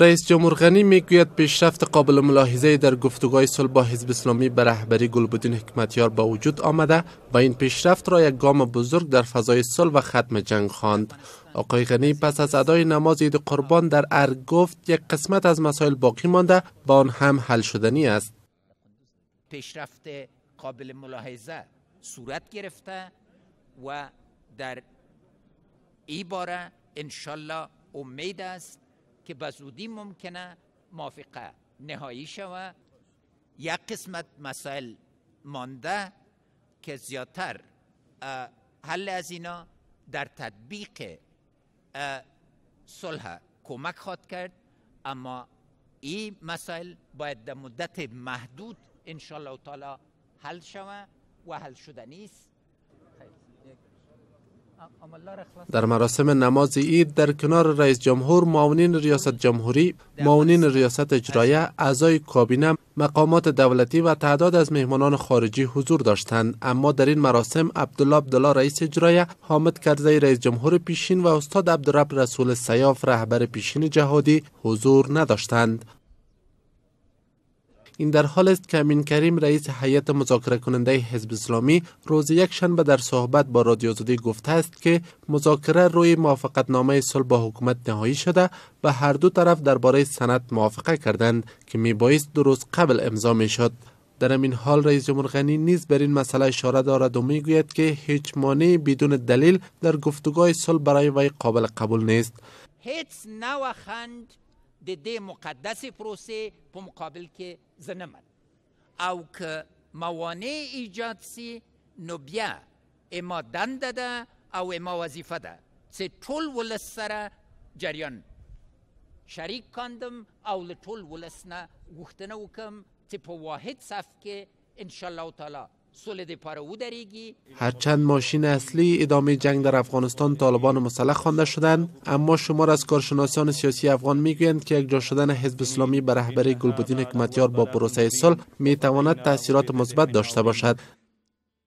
رئیس جمهور غنی میگوید پیشرفت قابل ملاحظه در گفتگوهای صلح با حزب اسلامی به رهبری گلبدین حکمتیار با وجود آمده و این پیشرفت را یک گام بزرگ در فضای صلح و ختم جنگ خواند. آقای غنی پس از ادای نماز عید قربان در ارگ گفت یک قسمت از مسائل باقی مانده و آن هم حل شدنی است. پیشرفت قابل ملاحظه صورت گرفته و در ای باره انشالله امید است که به زودی ممکنه موافقه نهایی شود. یک قسمت مسائل مانده که زیادتر حل از اینا در تطبیق صلح کمک خواهد کرد، اما این مسائل باید در مدت محدود انشالله تعالی حل شود و حل شدنی است. در مراسم نماز عید در کنار رئیس جمهور، معاونین ریاست جمهوری، معاونین ریاست اجرایه، اعضای کابینه، مقامات دولتی و تعداد از مهمانان خارجی حضور داشتند. اما در این مراسم عبدالله عبدالله رئیس اجرایه، حامد کرزی رئیس جمهور پیشین و استاد عبدالرب رسول سیاف رهبر پیشین جهادی حضور نداشتند. این در حال است که امین کریم رئیس هیئت مذاکره کننده حزب اسلامی روز یکشنبه در صحبت با رادیو آزادی گفته است که مذاکره روی موافقتنامه صلح با حکومت نهایی شده و هر دو طرف درباره سند موافقه کردند که میبایست 2 روز قبل امضا میشد. در همین حال رئیس جمهور غنی نیز بر این مسئله اشاره دارد و میگوید که هیچ مانعی بدون دلیل در گفتگوهای صلح برای وی قابل قبول نیست. هیچ نوع خند د دې مقدسې پروسې په مقابل کې زه نه منم، او که موانع ایجاد سي نو بیا اما دنده ده او اما وظیفه ده چې ټول ولس سره جریان شریک کاندم او له ټول ولس نه غوښتنه وکم چې په واحد صف کې انشاءالله تعالی صلح دپاره ودرېږي. هرچند ماشین اصلی ادامه جنگ در افغانستان طالبان مسلح خوانده شدند، اما شمار از کارشناسان سیاسی افغان میگویند که یکجا شدن حزب اسلامی به رهبری گلبدین حکمتیار با پروسه صلح میتواند تاثیرات مثبت داشته باشد.